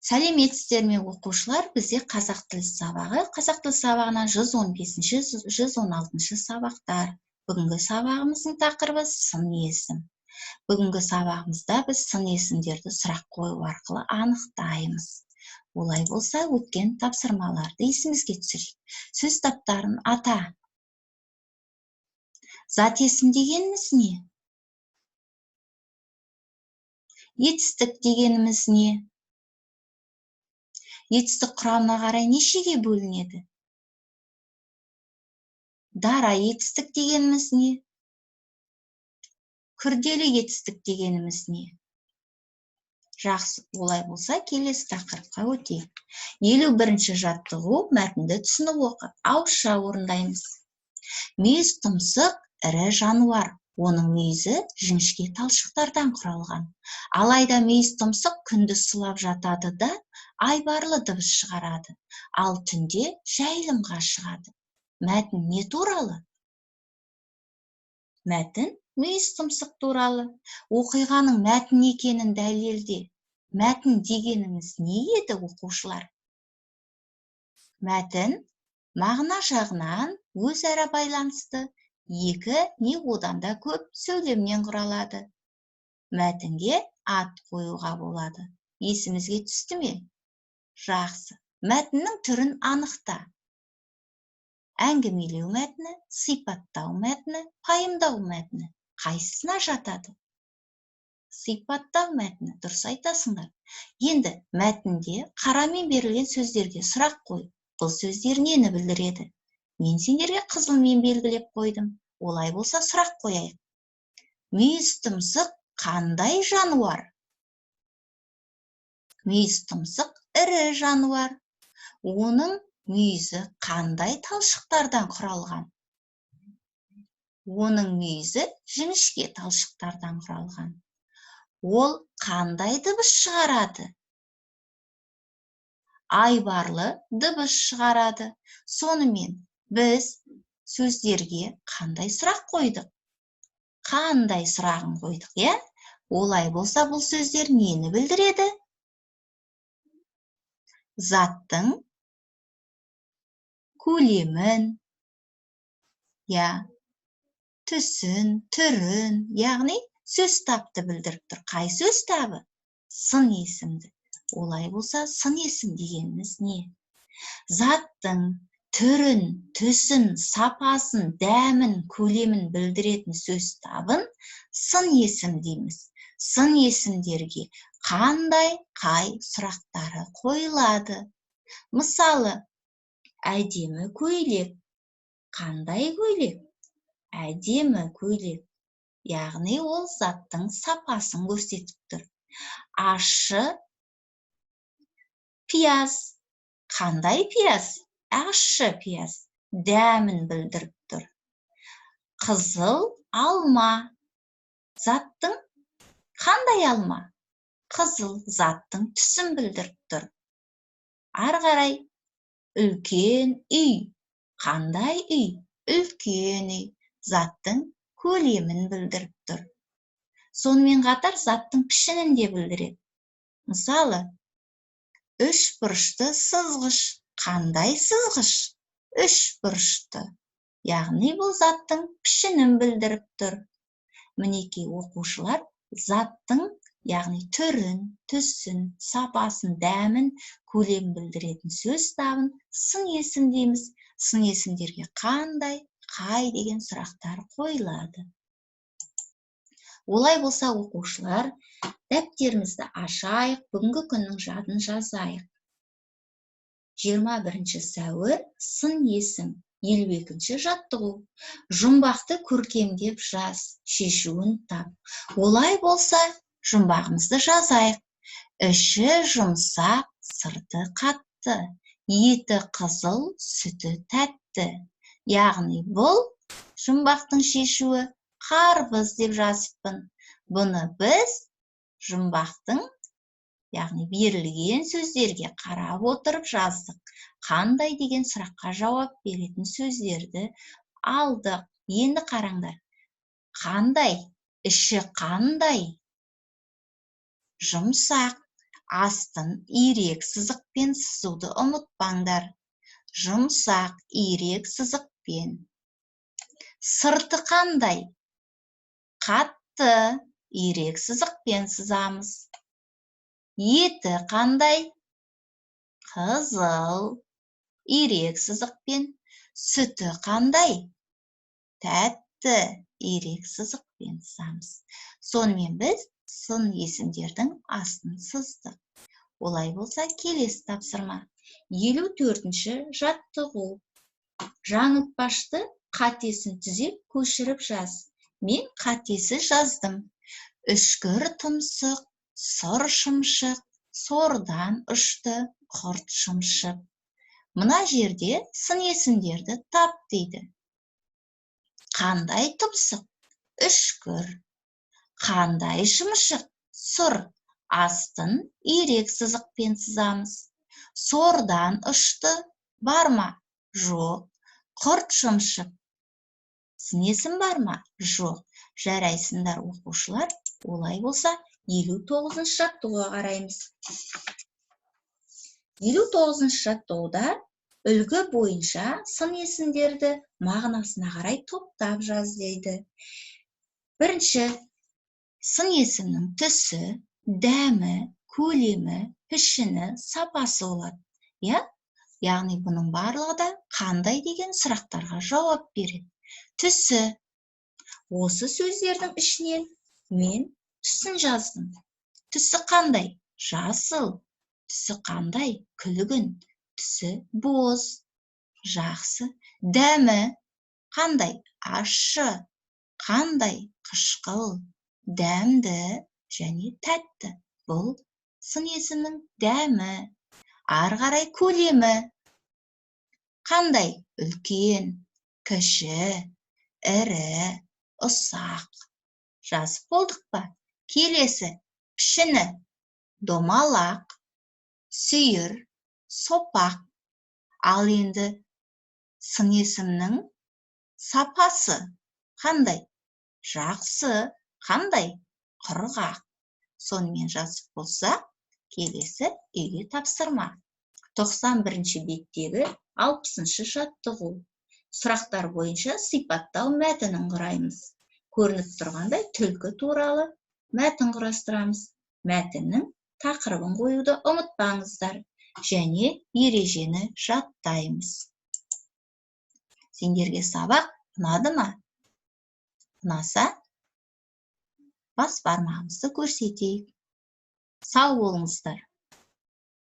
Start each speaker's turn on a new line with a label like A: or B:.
A: Сәлеметсіздер ме, оқушылар? Бізде қазақ тілі сабағы. Қазақ тілі сабағынан 115-ші, 116-шы сабақтар. Бүгінгі сабағымыздың тақырыбы сын есім. Бүгінгі сабағымызда біз сын есімдерді сұрақ қою арқылы анықтаймыз. Олай болса, өткен тапсырмаларды есімізге түсірейік. Сөз таптарын ата. Зат есім дегеніміз не? Етістік дегеніміз не? Етістік құрамына қарай нешеге бөлінеді? Дара етістік дегеніміз не? Күрделі етістік дегеніміз не? Жақсы, олай болса, келесі тақырыпқа өтейік. 51-ші жаттығу, мәтінді түсініп оқы. Ауызша орындаймыз. Мүйіз тұмсық ірі жануар. Оның мүйізі жіңішке талшықтардан құралған. Алайда мүйіз тұмсық күндіз сұлап жатады да, айбарлы дыбыс шығарады, ал түнде жайылымға шығады. Мәтін не туралы? Мәтін мүйіз тұмсық туралы. Оқиғаның мәтін екенін дәлелде. Мәтін дегеніміз не еді, оқушылар? Мәтін мағына жағынан өзара байланысты екі не одан да көп сөйлемнен құралады. Мәтінге ат қоюға болады. Есімізге түсті ме? Жақсы. Мәтіннің түрін анықта. Әңгімелеу мәтіні, сипаттау мәтіні, пайымдау мәтіні. Қайсысына жатады? Сипаттау мәтіні. Дұрыс айтасыңдар. Енді мәтінде қарамен берілген сөздерге сұрақ қой. Бұл сөздер нені білдіреді? Мен сендерге қызылмен белгілеп қойдым. Олай болса, сұрақ қояйық. Мүйіз тұмсық қандай жануар? Мүйіз тұмсық ірі жануар. Оның мүйізі қандай талшықтардан құралған? Оның мүйізі жіңішке талшықтардан құралған. Ол қандай дыбыс шығарады? Айбарлы дыбыс шығарады. Сонымен біз сөздерге қандай сұрақ қойдық? Қандай сұрағын қойдық, иә? Олай болса, бұл сөздер нені білдіреді? Заттың көлемін, иә, түсін, түрін, яғни сөз тапты білдіріп тұр. Қай сөз табы? Сын есімді. Олай болса, сын есім дегеніміз не? Заттың түрін, түсін, сапасын, дәмін, көлемін білдіретін сөз табын сын есім дейміз. Сын есімдерге қандай, қай сұрақтары қойылады? Мысалы, әдемі көйлек. Қандай көйлек? Әдемі көйлек. Яғни ол заттың сапасын көрсетіп тұр. Ащы пияз. Қандай пияз? Ащы пияз. Дәмін білдіріп тұр. Қызыл алма. Заттың қандай алма? Қызыл, заттың түсін білдіріп тұр. Ары қарай үлкен үй. Қандай үй? Үлкен үй. Заттың көлемін білдіріп тұр. Сонымен қатар заттың пішінін де білдіреді. Мысалы, үш бұрышты сызғыш. Қандай сызғыш? Үш бұрышты. Яғни бұл заттың пішінін білдіріп тұр. Мінекей, оқушылар, заттың, яғни түрін, түсін, сапасын, дәмін, көлемін білдіретін сөз табын сын есім дейміз. Сын есімдерге қандай, қай деген сұрақтар қойылады. Олай болса, оқушылар, дәптерімізді ашайық, бүгінгі күннің жадын жазайық. 21 сәуір, сын есім, 52-ші жаттығу. Жұмбақты көркемдеп жаз, шешуін тап. Олай болса, жұмбағымызды жазайық. Іші жұмсақ, сырты қатты, еті қызыл, сүті тәтті. Яғни бұл жұмбақтың шешуі қарбыз деп жазыппын. Бұны біз жұмбақтың, яғни берілген сөздерге қарап отырып жаздық. Қандай деген сұраққа жауап беретін сөздерді алдық. Енді қараңдар. Қандай? Іші қандай? Жұмсақ. Астын ирек сызықпен сызуды ұмытпаңдар. Жұмсақ ирек сызықпен. Сырты қандай? Қатты, ирек сызықпен сызамыз. Еті қандай? Қызыл, ирек сызықпен. Сүті қандай? Тәтті, ирек сызықпен сызамыз. Сонымен біз сын есімдердің астын сыздық. Олай болса, келесі тапсырма. 54-ші жаттығу. Жаңылтпашты қатесін түзеп көшіріп жаз. Мен қатесіз жаздым. Үшкір тұмсық, сұр шымшық, сордан ұшты құрт шымшық. Мына жерде сын есімдерді тап дейді. Қандай тұмсық? Үшкір. Қандай шымшық? Сұр. Астын ирек сызықпен сызамыз. Сордан ұшты бар ма? Жоқ. Құрт шымшық. Сын есім бар ма? Жоқ. Жарайсыңдар, оқушылар. Олай болса, 59-шы жаттығуға қараймыз. 59-шы жаттығуда үлгі бойынша сын есімдерді мағынасына қарай топтап жаз дейді. Бірінші, сын есімнің түсі, дәмі, көлемі, пішіні, сапасы болады. Иә? Яғни бұның барлығы да қандай деген сұрақтарға жауап береді. Түсі. Осы сөздердің ішінен мен түсін жаздым. Түсі қандай? Жасыл. Түсі қандай? Күлгін. Түсі боз. Жақсы. Дәмі қандай? Ащы. Қандай? Қышқыл. Дәмді және тәтті. Бұл сын есімнің дәмі. Ары қарай көлемі. Қандай? Үлкен, кіші, ірі, ұсақ. Жазып болдық па? Келесі пішіні. Домалақ, сүйір, сопақ. Ал енді сын есімнің сапасы қандай? Жақсы. Қандай? Құрғақ. Сонымен жазып болсақ, келесі үйге тапсырма. 91-ші беттегі 60-шы жаттығу. Сұрақтар бойынша сипаттау мәтінін құраймыз. Көрініп тұрғандай түлкі туралы мәтін құрастырамыз. Мәтіннің тақырыбын қоюды ұмытпаңыздар және ережені жаттаймыз. Сендерге сабақ ұнады ма? Ұнаса, бас бармағымызды көрсетейік. Сау болыңыздар.